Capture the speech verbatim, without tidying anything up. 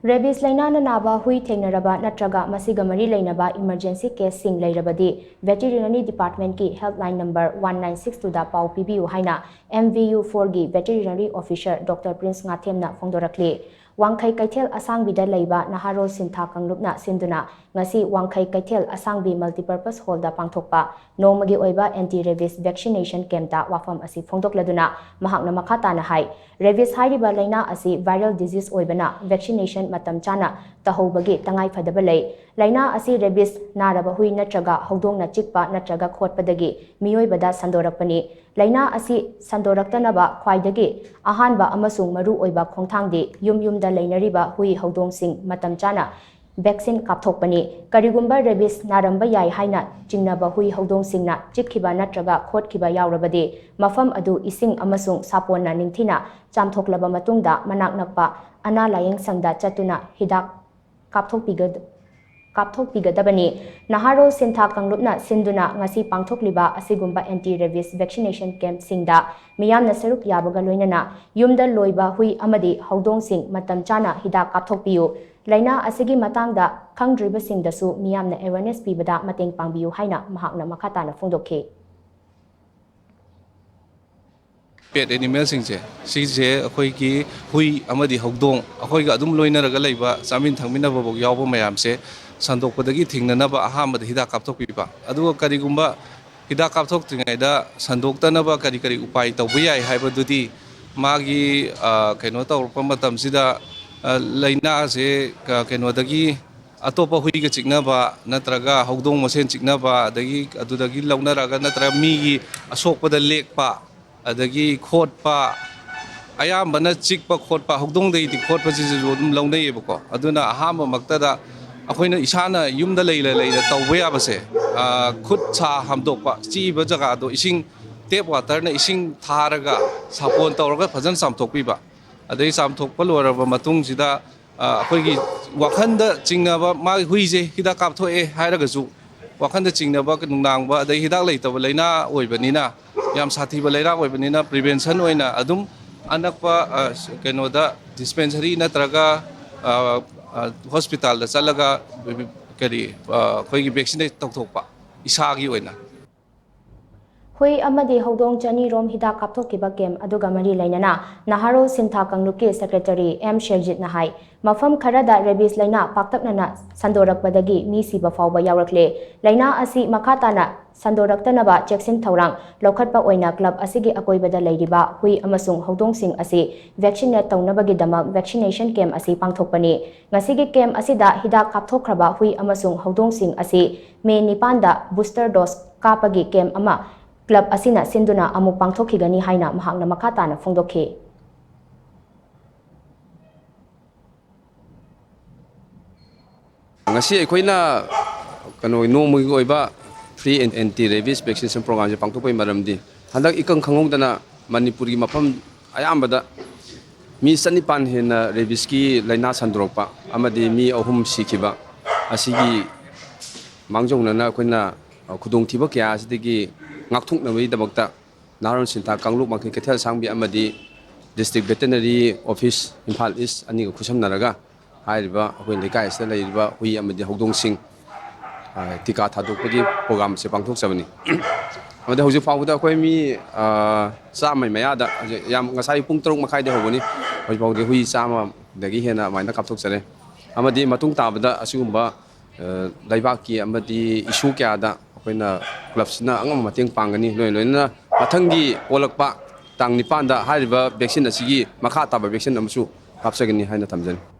Rabies ꯂꯥꯏꯅꯥꯅ ꯅꯥꯕ ꯍꯨꯏ ꯊꯦꯡꯅꯔꯕ ꯅꯠꯇ꯭ꯔꯒ ꯃꯁꯤꯒ ꯃꯔꯤ ꯂꯩꯅꯕ ꯏꯃꯔꯖꯦꯟꯁꯤ ꯀꯦꯁꯁꯤꯡ ꯂꯩꯔꯕꯗꯤ, ꯚꯦꯇꯤꯔꯤꯅꯔꯤ ꯗꯤꯄꯥꯔꯠꯃꯦꯟꯠꯀꯤ helpline number one nine six ꯇꯨꯗ ꯄꯥꯎ ꯄꯤꯕꯤꯌꯨ ꯍꯥꯏꯅ ꯑꯦꯝ ꯚꯤ ꯌꯨ ꯐꯣꯔꯒꯤ ꯚꯦꯇꯤꯔꯤꯅꯔꯤ ꯑꯣꯐꯤꯁꯔ ꯗꯣꯛꯇꯔ ꯄ꯭ꯔꯤꯟꯁ ꯉꯥꯊꯦꯝꯅ ꯐꯣꯡꯗꯣꯔꯛꯂꯤ꯫ ꯋꯥꯡꯈꯩ ꯀꯩꯊꯦꯜ ꯑꯁꯥꯡꯕꯤꯗ ꯂꯩꯕ ꯅꯍꯥꯔꯣꯜ ꯁꯤꯟꯊꯥ ꯀꯥꯡꯂꯨꯞꯅ ꯁꯤꯟꯗꯨꯅ ꯉꯁꯤ ꯋꯥꯡꯈꯩ ꯀꯩꯊꯦꯜ ꯑꯁꯥꯡꯕꯤ ꯃꯜꯇꯤꯄꯔꯄꯁ ꯍꯣꯜꯗ ꯄꯥꯡꯊꯣꯛꯄ ꯅꯣꯡꯃꯒꯤ ꯑꯣꯏꯕ ꯑꯦꯟꯇꯤ ꯔꯦꯕꯤꯁ ꯚꯦꯛꯁꯤꯅꯦꯁꯟ ꯀꯦꯝꯞꯇ ꯋꯥꯐꯝ ꯑꯁꯤ ꯐꯣꯡꯗꯣꯛꯂꯗꯨꯅ ꯃꯍꯥꯛꯅ ꯃꯈꯥ ꯇꯥꯅ ꯍꯥꯏ, ꯔꯦꯕꯤꯁ ꯍꯥꯏꯔꯤꯕ ꯂꯥꯏꯅꯥ ꯑꯁꯤ ꯚꯥꯏꯔꯦꯜ ꯗꯤꯖꯤꯖ ꯑꯣꯏꯕꯅ ꯚꯦꯛꯁꯤꯅꯦꯁꯟ ꯃꯇꯝ ꯆꯥꯅ ꯇꯧꯍꯧꯕꯒꯤ ꯇꯉꯥꯏꯐꯗꯕ ꯂꯩ꯫ ꯂꯥꯏꯅꯥ ꯑꯁꯤ ꯔꯦꯕꯤꯁ ꯅꯥꯔꯕ ꯍꯨꯏ ꯅꯠꯇ꯭ꯔꯒ ꯍꯧꯗꯣꯡꯅ ꯆꯤꯛꯄ ꯅꯠꯇ꯭ꯔꯒ ꯈꯣꯠꯄꯗꯒꯤ ꯃꯤꯑꯣꯏꯕꯗ ꯁꯟꯗꯣꯔꯛꯄꯅꯤ꯫ ꯂꯥꯏꯅꯥ ꯑꯁꯤ ꯁꯟꯗꯣꯔꯛꯇꯅꯕ ꯈ꯭ꯋꯥꯏꯗꯒꯤ ꯑꯍꯥꯟꯕ ꯑꯃꯁꯨꯡ ꯃꯔꯨ ꯑꯣꯏꯕ ꯈꯣꯡꯊꯥꯡꯗꯤ ꯌꯨꯝ ꯌꯨꯝꯗ ꯂꯩꯅꯔꯤꯕ ꯍꯨꯏ ꯍꯧꯗꯣꯡꯁꯤꯡ ꯃꯇꯝ ꯆꯥꯅ ꯚꯦꯛꯁꯤꯟ ꯀꯥꯞꯊꯣꯛꯄꯅꯤ꯫ ꯀꯔꯤꯒꯨꯝꯕ ꯔꯦꯕꯤꯁ ꯅꯥꯔꯝꯕ ꯌꯥꯏ ꯍꯥꯏꯅ ꯆꯤꯡꯅꯕ ꯍꯨꯏ ꯍꯧꯗꯣꯡꯁꯤꯡꯅ ꯆꯤꯛꯈꯤꯕ ꯅꯠꯇ꯭ꯔꯒ ꯈꯣꯠꯈꯤꯕ ꯌꯥꯎꯔꯕꯗꯤ, ꯃꯐꯝ ꯑꯗꯨ ꯏꯁꯤꯡ ꯑꯃꯁꯨꯡ ꯁꯥꯄꯣꯟꯅ ꯅꯤꯡꯊꯤꯅ ꯆꯥꯝꯊꯣꯛꯂꯕ ꯃꯇꯨꯡꯗ ꯃꯅꯥꯛ ꯅꯛꯄ ꯑꯅꯥ ꯂꯥꯌꯦꯡ ꯁꯪꯗ ꯆꯠꯇꯨꯅ ꯍꯤꯗꯥꯛ ꯀꯥꯞꯊꯣꯛꯄꯤꯒꯗ-, ꯀꯥꯞꯊꯣꯛꯄꯤꯒꯗꯕꯅꯤ꯫ ꯅꯍꯥꯔꯣꯜ ꯁꯤꯟꯊꯥ ꯀꯥꯡꯂꯨꯞꯅ ꯁꯤꯟꯗꯨꯅ ꯉꯁꯤ ꯄꯥꯡꯊꯣꯛꯂꯤꯕ ꯑꯁꯤꯒꯨꯝꯕ ꯑꯦꯟꯇꯤ ꯔꯦꯕꯤꯁ ꯚꯦꯛꯁꯤꯅꯦꯁꯟ ꯀꯦꯝꯞꯁꯤꯡꯗ ꯃꯤꯌꯥꯝꯅ ꯁꯔꯨꯛ ꯌꯥꯕꯒ ꯂꯣꯏꯅꯅ ꯌꯨꯝꯗ ꯂꯣꯏꯕ ꯍꯨꯏ ꯑꯃꯗꯤ ꯍꯧꯗꯣꯡꯁꯤꯡ ꯃꯇꯝ ꯆꯥꯅ ꯍꯤꯗꯥꯛ ꯀꯥꯞꯊꯣꯛꯄꯤꯌꯨ꯫ ꯂꯥꯏꯅꯥ ꯑꯁꯤꯒꯤ ꯃꯇꯥꯡꯗ ꯈꯪꯗ꯭ꯔꯤꯕꯁꯤꯡꯗꯁꯨ ꯃꯤꯌꯥꯝꯅ ꯑꯦꯋꯦꯔꯅꯦꯁ ꯄꯤꯕꯗ ꯃꯇꯦꯡ ꯄꯥꯡꯕꯤꯌꯨ ꯍꯥꯏꯅ ꯃꯍꯥꯛꯅ ꯃꯈꯥ ꯇꯥꯅ ꯐꯣꯡꯗꯣꯛꯈꯤ꯫ ꯄꯦꯠ ꯑꯦꯅꯤꯃꯦꯜꯁꯤꯡꯁꯦ, ꯁꯤꯁꯦ ꯑꯩꯈꯣꯏꯒꯤ ꯍꯨꯏ ꯑꯃꯗꯤ ꯍꯧꯗꯣꯡ, ꯑꯩꯈꯣꯏꯒ ꯑꯗꯨꯝ ꯂꯣꯏꯅꯔꯒ ꯂꯩꯕ, ꯆꯥꯃꯤꯟ ꯊꯛꯃꯤꯟꯅꯕꯐꯥꯎ ꯌꯥꯎꯕ ꯃꯌꯥꯝꯁꯦ ꯁꯟꯗꯣꯛꯄꯗꯒꯤ ꯊꯤꯡꯅꯅꯕ ꯑꯍꯥꯟꯕꯗ ꯍꯤꯗꯥꯛ ꯀꯥꯞꯊꯣꯛꯄꯤꯕ꯫ ꯑꯗꯨꯒ ꯀꯔꯤꯒꯨꯝꯕ ꯍꯤꯗꯥꯛ ꯀꯥꯞꯊꯣꯛꯇ꯭ꯔꯤꯉꯩꯗ ꯁꯟꯗꯣꯛꯇꯅꯕ ꯀꯔꯤ ꯀꯔꯤ ꯎꯄꯥꯏ ꯇꯧꯕ ꯌꯥꯏ ꯍꯥꯏꯕꯗꯨꯗꯤ, ꯃꯥꯒꯤ, ꯑ, ꯀꯩꯅꯣ ꯇꯧꯔꯛꯄ ꯃꯇꯝꯁꯤꯗ, ꯑ, ꯂꯥꯏꯅꯥꯁꯦ, ꯑ, ꯀꯩꯅꯣꯗꯒꯤ, ꯑꯇꯣꯞꯄ ꯍꯨꯏꯒ ꯆꯤꯛꯅꯕ ꯅꯠꯇ꯭ꯔꯒ ꯍꯧꯗꯣꯡ ꯃꯁꯦꯟ ꯆꯤꯛꯅꯕ, ꯑꯗꯒꯤ ꯑꯗꯨꯗꯒꯤ ꯂꯧꯅꯔꯒ ꯅꯠꯇ꯭ꯔꯒ ꯃꯤꯒꯤ ꯑꯁꯣꯛꯄꯗ ꯂꯦꯛꯄ, ꯑꯗꯒꯤ ꯈꯣꯠꯄ, ꯑꯌꯥꯝꯕꯅ ꯆꯤꯛꯄ ꯈꯣꯠꯄ, ꯍꯧꯗꯣꯡꯗꯒꯤꯗꯤ ꯈꯣꯠꯄꯁꯤꯁꯨ ꯑꯗꯨꯝ ꯂꯧꯅꯩꯌꯦꯕꯀꯣ꯫ ꯑꯗꯨꯅ ꯑꯍꯥꯟꯕꯃꯛꯇꯗ ꯑꯩꯈꯣꯏꯅ ꯏꯁꯥꯅ ꯌꯨꯝꯗ ꯂꯩꯅ ꯂꯩꯅ ꯇꯧꯕ ꯌꯥꯕꯁꯦ, ꯑ, ꯈꯨꯠ ꯁꯥ ꯍꯥꯝꯗꯣꯛꯄ, ꯆꯤꯛꯏꯕ ꯖꯒꯥꯗꯣ ꯏꯁꯤꯡ, ꯇꯦꯞ ꯋꯥꯇꯔꯅ ꯏꯁꯤꯡ ꯊꯥꯔꯒ ꯁꯥꯄꯣꯟ ꯇꯧꯔꯒ ꯐꯖꯅ ꯆꯥꯝꯊꯣꯛꯄꯤꯕ꯫ ꯑꯗꯩ ꯆꯥꯝꯊꯣꯛꯄ ꯂꯣꯏꯔꯕ ꯃꯇꯨꯡꯁꯤꯗ, ꯑ, ꯑꯩꯈꯣꯏꯒꯤ ꯋꯥꯈꯜꯗ ꯆꯤꯡꯅꯕ, ꯃꯥꯒꯤ ꯍꯨꯏꯁꯦ ꯍꯤꯗꯥꯛ ꯀꯥꯞꯊꯣꯛꯑꯦ ꯍꯥꯏꯔꯒꯁꯨ, ꯋꯥꯈꯜꯗ ꯆꯤꯡꯅꯕ, ꯅꯨꯡꯅꯥꯡꯕ, ꯑꯗꯩ ꯍꯤꯗꯥꯛ ꯂꯩꯇꯕ ꯂꯥꯏꯅꯥ ꯑꯣꯏꯕꯅꯤꯅ, ꯌꯥꯝ ꯁꯥꯊꯤꯕ ꯂꯥꯏꯅꯥ ꯑꯣꯏꯕꯅꯤꯅ, ꯄ꯭ꯔꯤꯚꯦꯟꯁꯟ ꯑꯣꯏꯅ ꯑꯗꯨꯝ ꯑꯅꯛꯄ, ꯑ, ꯀꯩꯅꯣꯗ, ꯗꯤꯁꯄꯦꯟꯁꯔꯤ ꯅꯠꯇ꯭ꯔꯒ ꯑ, ꯑ, ꯍꯣꯁꯄꯤꯇꯥꯜꯗ ꯆꯠꯂꯒ ꯀꯔꯤ, ꯑ, ꯑꯩꯈꯣꯏꯒꯤ ꯚꯦꯛꯁꯤꯅꯦꯠ ꯇꯧꯊꯣꯛꯄ ꯏꯁꯥꯒꯤ ꯑꯣꯏꯅ꯫ ꯍꯨꯏ ꯑꯃꯗꯤ ꯍꯧꯗꯣꯡ ꯆꯅꯤ ꯔꯣꯝ ꯍꯤꯗꯥꯛ ꯀꯥꯞꯊꯣꯛꯈꯤꯕ ꯀꯦꯝ ꯑꯗꯨꯒ ꯃꯔꯤ ꯂꯩꯅꯅ ꯅꯍꯥꯔꯣꯜ ꯁꯤꯟꯊꯥ ꯀꯥꯡꯂꯨꯞꯀꯤ ꯁꯦꯀ꯭ꯔꯦꯇꯔꯤ ꯑꯦꯝ ꯁꯦꯔꯖꯤꯠꯅ ꯍꯥꯏ, ꯃꯐꯝ ꯈꯔꯗ ꯔꯦꯕꯤꯁ ꯂꯥꯏꯅꯥ ꯄꯥꯛꯇꯛꯅꯅ ꯁꯟꯗꯣꯔꯛꯄꯗꯒꯤ ꯃꯤ ꯁꯤꯕ ꯐꯥꯎꯕ ꯌꯥꯎꯔꯛꯂꯦ꯫ ꯂꯥꯏꯅꯥ ꯑꯁꯤ ꯃꯈꯥ ꯇꯥꯅ ꯁꯟꯗꯣꯔꯛꯇꯅꯕ ꯆꯦꯛꯁꯤꯟ ꯊꯧꯔꯥꯡ ꯂꯧꯈꯠꯄ ꯑꯣꯏꯅ ꯀ꯭ꯂꯕ ꯑꯁꯤꯒꯤ ꯑꯀꯣꯏꯕꯗ ꯂꯩꯔꯤꯕ ꯍꯨꯏ ꯑꯃꯁꯨꯡ ꯍꯧꯗꯣꯡꯁꯤꯡ ꯑꯁꯤ ꯚꯦꯛꯁꯤꯅꯦꯠ ꯇꯧꯅꯕꯒꯤꯗꯃꯛ ꯚꯦꯛꯁꯤꯅꯦꯁꯟ ꯀꯦꯝ ꯑꯁꯤ ꯄꯥꯡꯊꯣꯛꯄꯅꯤ꯫ ꯉꯁꯤꯒꯤ ꯀꯦꯝ ꯑꯁꯤꯗ ꯍꯤꯗꯥꯛ ꯀꯥꯞꯊꯣꯛꯈ꯭ꯔꯕ ꯍꯨꯏ ꯑꯃꯁꯨꯡ ꯍꯧꯗꯣꯡꯁꯤꯡ ꯑꯁꯤ ꯃꯦ ꯅꯤꯄꯥꯟꯗ ꯕꯨꯁꯇꯔ ꯗꯣꯁ ꯀꯥꯞꯄꯒꯤ ꯀꯦꯝ ꯑꯃ ꯀ꯭ꯂꯕ ꯑꯁꯤꯅ ꯁꯤꯟꯗꯨꯅ ꯑꯃꯨꯛ ꯄꯥꯡꯊꯣꯛꯈꯤꯒꯅꯤ ꯍꯥꯏꯅ ꯃꯍꯥꯛꯅ ꯃꯈꯥ ꯇꯥꯅ ꯐꯣꯡꯗꯣꯛꯈꯤ꯫ ꯉꯁꯤ ꯑꯩꯈꯣꯏꯅ ꯀꯩꯅꯣ ꯅꯣꯡꯃꯒꯤ ꯑꯣꯏꯕ ꯐ꯭ꯔꯤ ꯑꯦꯟꯇꯤ ꯔꯦꯕꯤꯁ ꯚꯦꯛꯁꯤꯅꯦꯁꯟ ꯄ꯭ꯔꯣꯒ꯭ꯔꯥꯝꯁꯦ ꯄꯥꯡꯊꯣꯛꯄꯒꯤ ꯃꯔꯝꯗꯤ, ꯍꯟꯗꯛ ꯏꯀꯪ ꯈꯪꯍꯧꯗꯅ ꯃꯅꯤꯄꯨꯔꯒꯤ ꯃꯐꯝ ꯑꯌꯥꯝꯕꯗ ꯃꯤ ꯆꯅꯤꯄꯥꯟ ꯍꯦꯟꯅ ꯔꯦꯕꯤꯁꯀꯤ ꯂꯥꯏꯅꯥ ꯁꯟꯗꯣꯔꯛꯄ ꯑꯃꯗꯤ ꯃꯤ ꯑꯍꯨꯝ ꯁꯤꯈꯤꯕ ꯑꯁꯤꯒꯤ ꯃꯥꯡꯖꯧꯅꯅ ꯑꯩꯈꯣꯏꯅ ꯈꯨꯗꯣꯡꯊꯤꯕ ꯀꯌꯥ ꯑꯁꯤꯗꯒꯤ ꯉꯥꯛꯊꯣꯛꯅꯕꯒꯤꯗꯃꯛꯇ ꯅꯍꯥꯔꯣꯜ ꯁꯤꯟꯊꯥ ꯀꯥꯡꯂꯨꯞ ꯋꯥꯡꯈꯩ ꯀꯩꯊꯦꯜ ꯑꯁꯥꯡꯕꯤ ꯑꯃꯗꯤ ꯗꯤꯁꯇ꯭ꯔꯤꯛ ꯚꯦꯇꯦꯅꯔꯤ ꯑꯣꯐꯤꯁ ꯏꯝꯐꯥꯜ ꯏꯁ ꯑꯅꯤꯒ ꯈꯨꯠꯁꯝꯅꯔꯒ ꯍꯥꯏꯔꯤꯕ ꯑꯩꯈꯣꯏ ꯂꯩꯀꯥꯏ ꯑꯁꯤꯗ ꯂꯩꯔꯤꯕ ꯍꯨꯏ ꯑꯃꯗꯤ ꯍꯧꯗꯣꯡꯁꯤꯡ, ꯑ, ꯇꯤꯀꯥ ꯊꯥꯗꯣꯛꯄꯒꯤ ꯄ꯭ꯔꯣꯒ꯭ꯔꯥꯝꯁꯦ ꯄꯥꯡꯊꯣꯛꯆꯕꯅꯤ꯫ ꯑꯃꯗꯤ ꯍꯧꯖꯤꯛ ꯐꯥꯎꯕꯗ ꯑꯩꯈꯣꯏ ꯃꯤ, ꯑ, ꯆꯥꯝꯃꯩ ꯃꯌꯥꯗ, ꯍꯧꯖꯤꯛ ꯌꯥꯝ, ꯉꯁꯥꯏ ꯄꯨꯡ ꯇꯔꯨꯛ ꯃꯈꯥꯏꯗ ꯍꯧꯕꯅꯤ, ꯍꯧꯖꯤꯛ ꯐꯥꯎꯗꯤ ꯍꯨꯏ ꯆꯥꯝꯃꯗꯒꯤ ꯍꯦꯟꯅ ꯑꯗꯨꯃꯥꯏꯅ ꯀꯥꯞꯊꯣꯛꯆꯔꯦ꯫ ꯑꯃꯗꯤ ꯃꯇꯨꯡ ꯇꯥꯕꯗ ꯑꯁꯤꯒꯨꯝꯕ, ꯑ, ꯂꯩꯕꯥꯛꯀꯤ ꯑꯃꯗꯤ ꯏꯁꯨ ꯀꯌꯥꯗ ꯑꯩꯈꯣꯏꯅ ꯀ꯭ꯂꯕꯁꯤꯅ ꯑꯉꯝꯕ ꯃꯇꯦꯡ ꯄꯥꯡꯒꯅꯤ꯫ ꯂꯣꯏ ꯂꯣꯏꯅꯅ ꯃꯊꯪꯒꯤ ꯑꯣꯜꯂꯛꯄ ꯇꯥꯡ ꯅꯤꯄꯥꯟꯗ ꯍꯥꯏꯔꯤꯕ ꯚꯦꯛꯁꯤꯟ ꯑꯁꯤꯒꯤ ꯃꯈꯥ ꯇꯥꯕ ꯚꯦꯛꯁꯤꯟ ꯑꯃꯁꯨ ꯀꯥꯞꯆꯒꯅꯤ ꯍꯥꯏꯅ ꯊꯝꯖꯔꯤ꯫